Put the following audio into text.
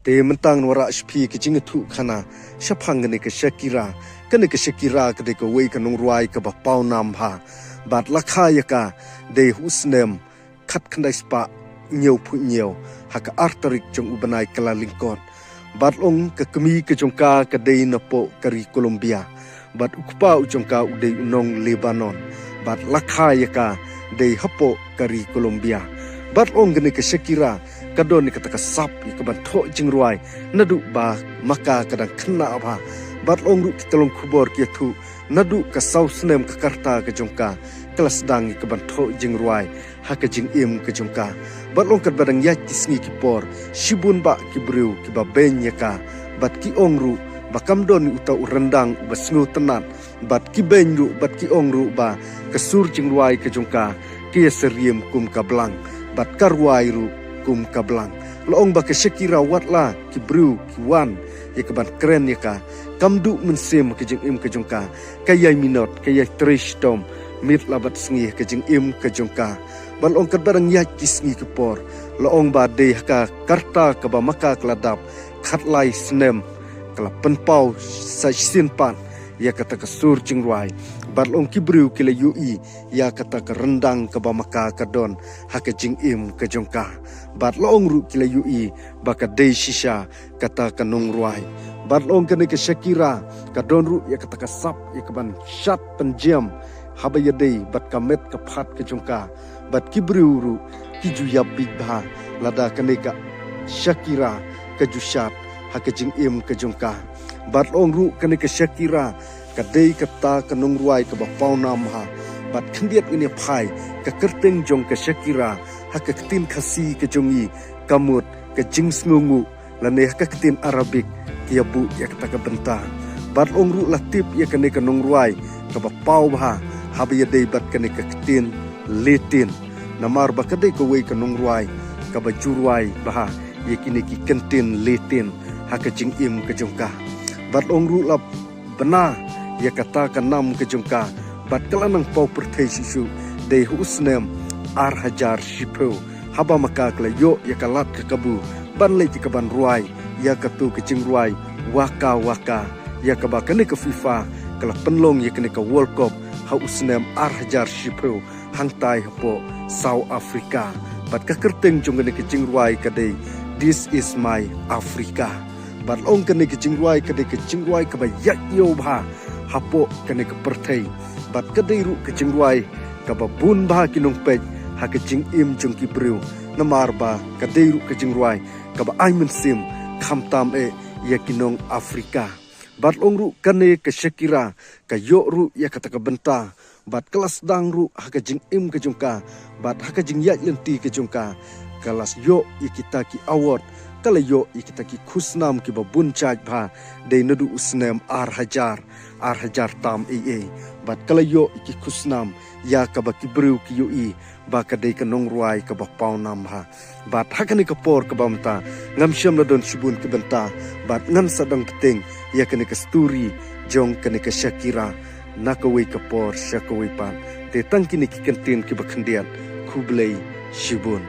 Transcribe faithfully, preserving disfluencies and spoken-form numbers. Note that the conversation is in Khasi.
Te mynta ngan wanrah sha phi ka jingïathuh khana shaphang kane ka Shakira. Kane ka Shakira ka dei kawei ka nongrwai kaba pawnam bha. Bad la kha ïa ka dei ha u snem khatkhyndai spah hynñiewphew hynñiew ha ka ar tarik jong u bnai Kyllalyngkot. Bad long ka kmie ka jong ka ka dei napoh ka ri Colombia. Bad u kpa u jong ka u dei u nong Lebanon. Bad la kha ïa ka dei hapoh ka ri Colombia. Bad long kane ka Shakira ka don ïa kata ka sap ïa ka ban thoh jingrwai naduh ba ma ka ka dang khynnah bha. Bad long ruh ki tyllong khubor ki ïathuh naduh ka saw snem ka rta ka jong ka ka la sdang ïa ka ban thoh jingrwai ha ka jingim ka jong ka. Bad long katba dang ïaid ki sngi ki por, shibun bah ki briew kiba beiñ ïa ka. Bad ki ong ruh ba kam don uta u ryndang uba sngewtynnat. Bad ki beiñ ruh, bad ki ong ruh ba ka sur jingrwai ka jong ka ka ïasyriem kum ka blang. Bad ka rwai ruh kum ka blang. La ong ba ka Shakira wat la ki briew ki wan ïa ka ban kren ïa ka, kam duh mynsiem ha ka jingim ka jong ka. Ka ïai minot, ka ïai trei shitom miet la bad sngi ha ka jingim ka jong ka. Bad la ong katba dang ïaid ki sngi ki por, la ong ba dei ha ka rta kaba ma ka ka la dap khatlai snem, ka la pynpaw sa shisien pat ïa kata ka sur jingrwai. Bad la ong ki briew ki la ïohi ïa kata ka ryndang kaba ma ka ka don ha ka jingim ka jong ka. Bad la ong ruh ki la ïohi ba ka dei shisha kata ka nongrwai. Bad la ong kane ka Shakira ka don ruh ïa kata ka sap ïa ka ban shad pynjem haba ïadei bad ka met ka phad ka jong ka. Bad ki briew ruh ki ju ïap bieit bha lada kane ka Shakira ka ju shad ha ka jingim ka jong ka. Bad la ong ruh kane ka Shakira ka dei kata ka nongrwai kaba pawnam bha. Bad khyndiat ngin ïa phai ka kyrteng jong ka Shakira ha ka ktien Khasi ka jong ngi ka mut ka jingsngewnguh, lane ha ka ktien Arabic ki ïa buh ïa kata ka bynta. Bad la ong ruh la tip ïa kane ka nongrwai kaba paw bha haba ïadei bad kane ka ktien Latin. Namar ba ka dei kawei ka nongrwai kaba ju rwai bha ïa kine ki kyntien Latin ha ka jingim ka jong ka. Bad la ong ruh la bna ïa kata ka nam ka jong ka. Bad ka la nang paw pyrthei shuh shuh dei ha u snem ar hajar shiphew, haba ma ka ka la ïoh ïa ka lad ka kabu ban leit ïa ka ban rwai ïa kato ka jingrwai Waka Waka, ïa kaba kane ka FIFA ka la pynlong ïa kane ka World Cup ha u snem ar hajar shiphew hangtai hapoh South Africa. Bad ka kyrteng jong kane ka jingrwai ka dei This Is My Africa. Bad la ong kane ka jingrwai ka dei ka jingrwai kaba ïaid ïew bha hapoh kane ka pyrthei. Bad ka dei ruh ka jingrwai kaba bun bha ki nongpeit ha ka jingim jong ki briew. Namar ba ka dei ruh ka jingrwai kaba ai mynsiem khamtam eh ïa ki nong Africa. Bad la ong ruh kane ka Shakira ka ïoh ruh ïa kata ka bynta. Bad ka la sdang ruh ha ka jingim ka jong ka. Bad ha ka jingïaid lynti ka jong ka, ka la ïoh ïa kita ki award, ka la ïoh ïa kita ki khusnam kiba bun jait bha. Dei naduh u snem ar hajar, ar hajar tam ei ei. Bad ka la ïoh ïa ki khusnam ïa kaba ki briew ki ïohi ba ka dei ka nongrwai kaba pawnam bha. Bad ha kane ka por kaba mynta ngam shym la don shibun ki bynta bad ngan sa dang bteng ïa kane ka story jong kane ka Shakira na kawei ka por sha kawei pat. Te tang kine ki kyntien kiba khyndiat, khublei shibun.